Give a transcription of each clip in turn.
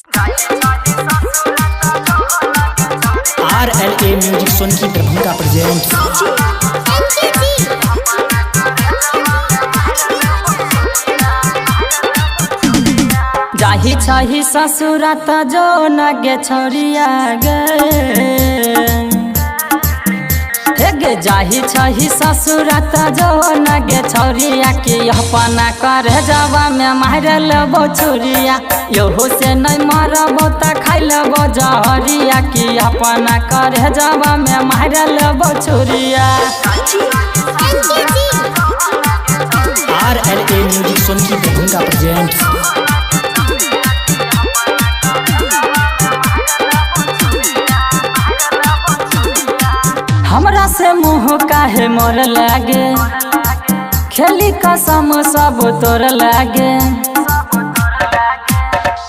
R L A music Sonki Darbhanga present. जाही छही ससुरा त जो नगे छोरिया गे। हे गे जाही छही ससुरा त जो नगे छोरिया कि अपना करे जावा में मार लेबो छुरिया। यहो से नहीं मरबो त खाइ लेबो जहरिया कि अपना करे जावा में मार लेबो Chhuriya. R L A music Sonki Darbhanga present. हमरा से मुँह काहे मोर लागे, खेली कसम सब तोर लागे।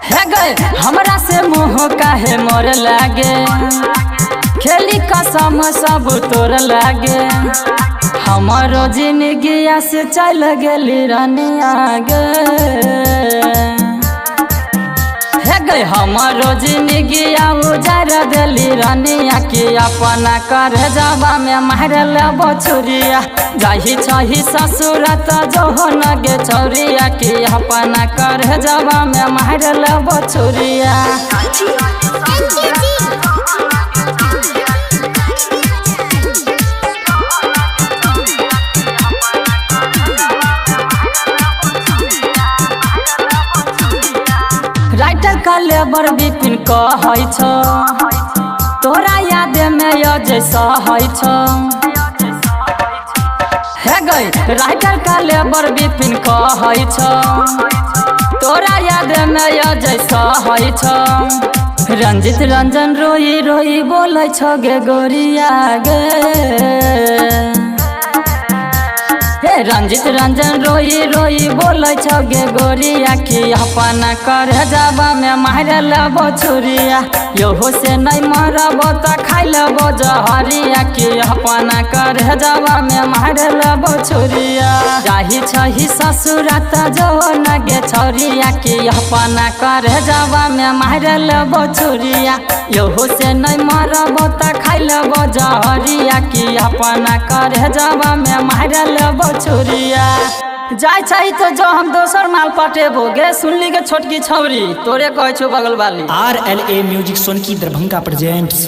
हे गए हमरा से मुँह काहे मोर लागे, खेली कसम सब तोर लागे। हमारो जिंदगिया से चल गेली रनिया गे। हे गई हमारो जिंदगिया उजार देली रनिया कि अपना करे जावा में मार लेबो छुरिया। जाही छही ससुर त जो नगे छौरिया कि अपना करे जावा में मार लेबो छुरिया। राइटर का लेबर विपिन कहै छौ, तोरा याद में अजय सहै छौ। हे गई राइटर का लेबर विपिन कहै छौ, तोरा याद में अजय सहै छौ। रंजित रंजन रोई रोई बोलै छौ गे गोरिया गे। हे रंजित रंजन रोई रोई बोलै छौ गे गोरिया कि अपना करे जावा में मार लेबो छुरिया। यहो से नहीं मरबो त खाइ लेबो जहरिया कि अपना करे जावा में मार लेबो छुरिया। जाही छही ससुरा त जो नगे छौरिया कि अपना करे जावा में मार लेबो छुरिया। यहो से नहीं मरबो त खाइ लेबो जहरिया कि अपना करे जावा में मार लेबो छुरिया। जाय छही तो जो हम दोसर माल पटेबो गे। सुनली गे छोटकी छौरी, तोरे कहै छौ बगल वाली। R L A music Sonki Darbhanga presents.